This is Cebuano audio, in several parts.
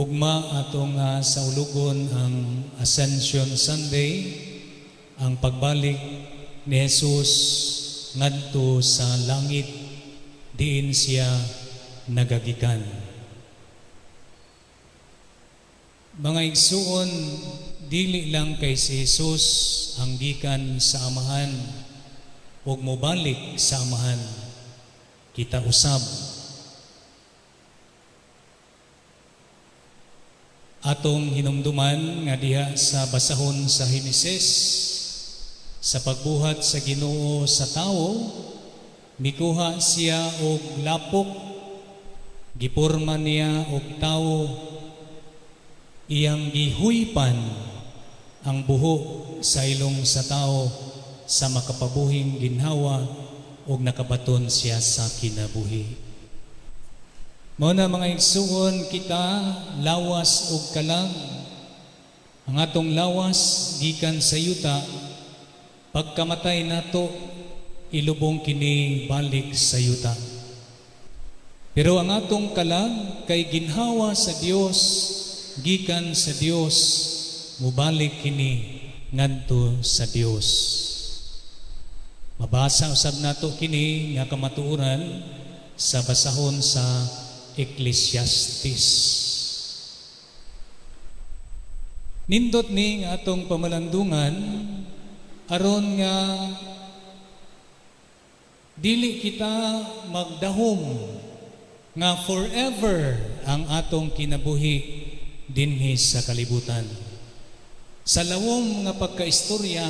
Ugma atong saulugon ang Ascension Sunday, ang pagbalik ni Jesus ngadto sa langit diin siya nagagikan. Mga igsuon, dili lang kay si Jesus ang gikan sa Amahan ug mobalik sa Amahan. Kita usab atong hinumduman nga diha sa basahon sa Henesis, sa pagbuhat sa Ginoo sa tawo, mikuha siya og lapok, giporma niya og tawo, iyang gihuypan ang buho sa ilong sa tawo sa makapabuhing ginhawa ug nakabaton siya sa kinabuhi. Mao na, mga igsuon, kita lawas ug kalag. Ang atong lawas gikan sa yuta, pagkamatay nato, ilubong kini balik sa yuta. Pero ang atong kalag kay ginhawa sa Dios, gikan sa Dios, mubalik kini ngadto sa Dios. Mabasa usab nato kini nga kamatuoran sa basahon sa Ecclesiastes. Nindot ni nga atong pamalandungan aron nga dili kita magdahom nga forever ang atong kinabuhi dinhi sa kalibutan. Sa lawom nga pagkaistorya,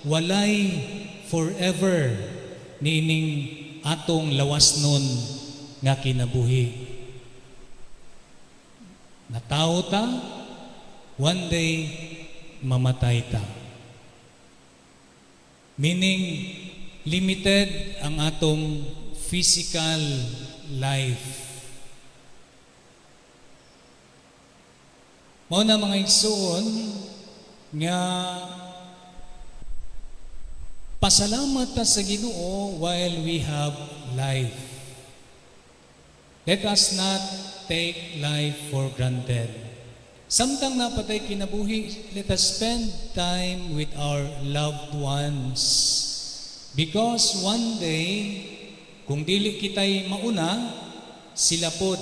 walay forever niining atong lawasnon nga kinabuhi. Natawo ta, one day mamatay ta. Meaning, limited ang atong physical life. Mao na, mga igsoon, nga pasalamat ta sa Ginoo while we have life. Let us not take life for granted. Samtang naa pa tay kinabuhi, let us spend time with our loved ones. Because one day, kung dili kita'y mauna, sila pod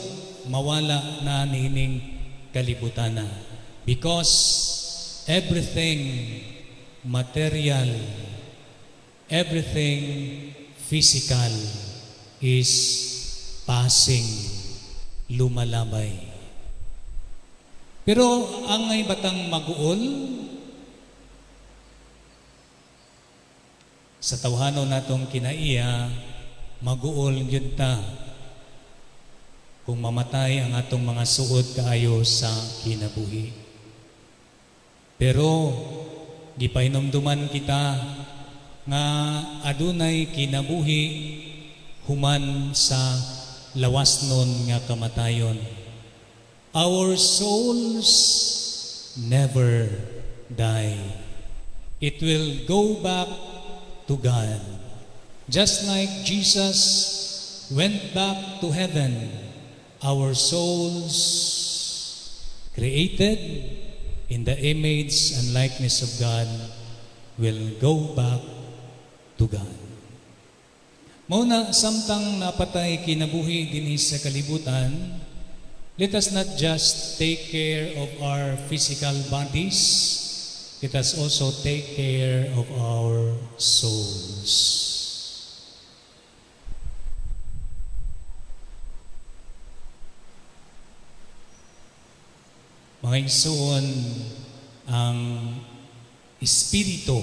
mawala na niining kalibutana. Because everything material, everything physical is passing, lumalabay. Pero angay ba tang maguol? Sa tawhanon natong kinaiya, maguol gyud ta kung mamatay ang atong mga suod kaayo sa kinabuhi. Pero gipahinumduman kita nga adunay kinabuhi human sa lawasnon nga kamatayon. Our souls never die. It will go back to God. Just like Jesus went back to heaven, our souls, created in the image and likeness of God, will go back to God. Mao na, samtang naa pa tay kinabuhi dinhi sa kalibutan, let us not just take care of our physical bodies, let us also take care of our souls. Mga igsoon, ang espiritu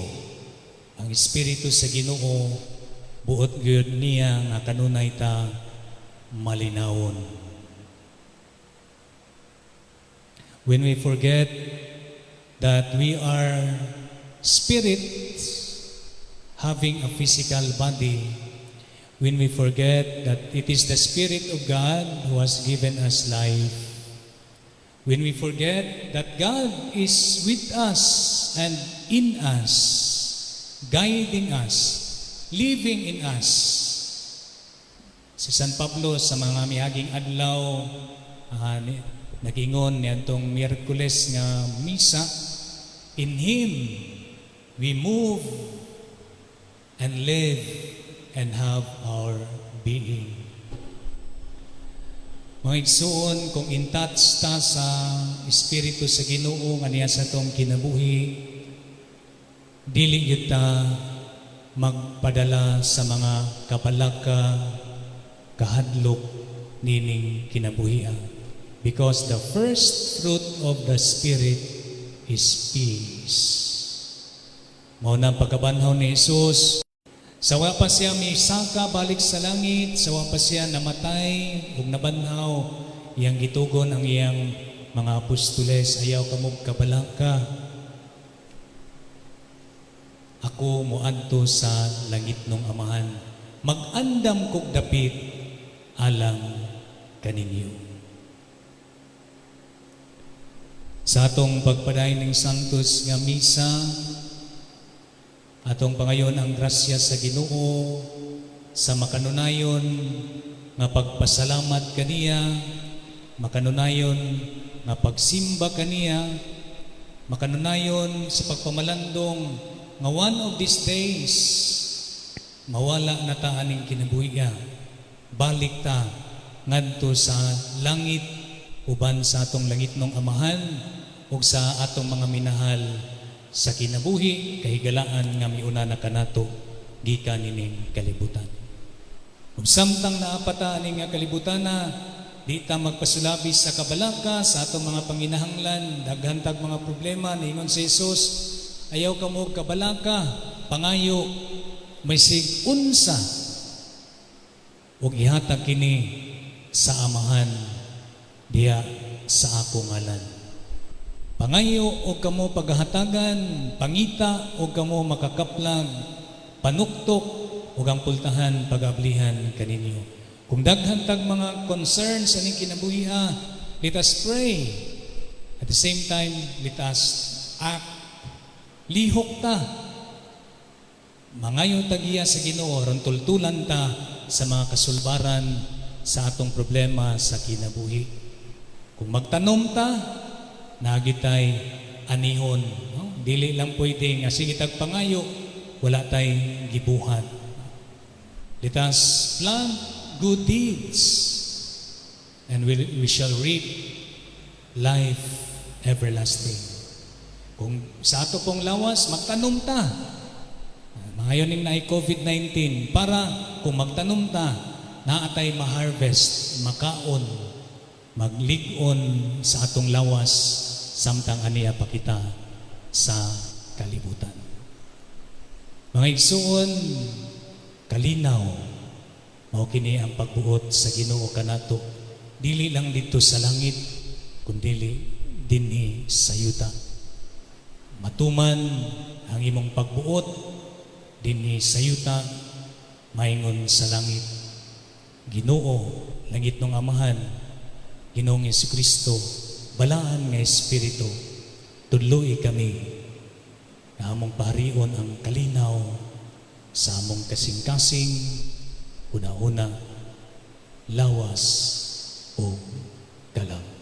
sa Ginoo buot gyud niya nga kanunay ta malinawon. When we forget that we are spirits having a physical body, when we forget that it is the Spirit of God who has given us life, when we forget that God is with us and in us, guiding us, living in us. Si San Pablo sa mga miaging adlaw, Nagingon niadtong Miyerkules nga misa, "In Him we move and live and have our being." Mga igsuon, kung in touch ta sa Espiritu sa Ginoo nga niya sa atong kinabuhi, dili gyud ta magpadala sa mga kabalaka, kahadlok nining kinabuhia. Because the first fruit of the Spirit is peace. Mao na ang pagkabanhaw ni Jesus, sa wa pa siya misaka balik sa langit, sa wa pa siya namatay ug nabanhaw, iyang gitugon ang iyang mga apostoles, "Ayaw kamo kabalaka. Ako moadto sa langitnong Amahan. Mag-andam kog dapit alang kaninyo." Sa atong pagpadayon ng Sanctus nga Misa, atong pangayon ang grasya sa Ginoo sa makanunayon nga pagpasalamat kaniya, makanunayon nga pagsimba kaniya, makanunayon sa pagpamalandong nga one of these days mawala na ta aning kinabuhiya. Balik ta ngadto sa langit uban sa atong langitnong Amahan ug sa atong mga minahal sa kinabuhi, kahigalaan nga miuna na kanato gikan nining kalibutan. Ug samtang naa pa ta ani nga kalibutan na, di ta magpasulabi sa kabalaka sa atong mga panginahanglan, daghan tag mga problema. Ningon si Jesus, "Ayaw kamo kabalaka, pangayo bisag unsa ug ihatag kini sa Amahan diha sa ako ngalan." Pangayo og kamo paghahatagan, pangita og kamo makakaplag, panuktok ug ang pultahan pagablihan kaninyo. Kung daghan tag mga concerns sa ning kinabuhiha, let us pray. At the same time, let us act. Lihok ta. Mangayo tag giya sa Ginoo aron tultulan ta sa mga kasulbaran sa atong problema sa kinabuhi. Kung magtanom ta, naa gyud tay anihon. No? Dili lang pwede nga sige tag pangayo, wala tay gibuhat. Let us plant good deeds and we shall reap life everlasting. Kung sa ato pong lawas, magtanom ta. Mangayon ning naay COVID-19 para kung magtanom ta, naa tay ma-harvest, makaon, maglig-on sa atong lawas samtang aniya pa kita sa kalibutan. Mga igsuon, kalinaw, mao kini ang pagbuot sa Ginoo kanato. Dili lang didto sa langit, kundili dinhi sa yuta. Matuman ang imong pagbuot dinhi sa yuta, maingon sa langit. Ginoo, langitnong Amahan, Ginoong Kristo, balaan nga Espiritu, tudloi kami nga among paharion ang kalinaw sa among kasing-kasing, una-una, lawas o kalag.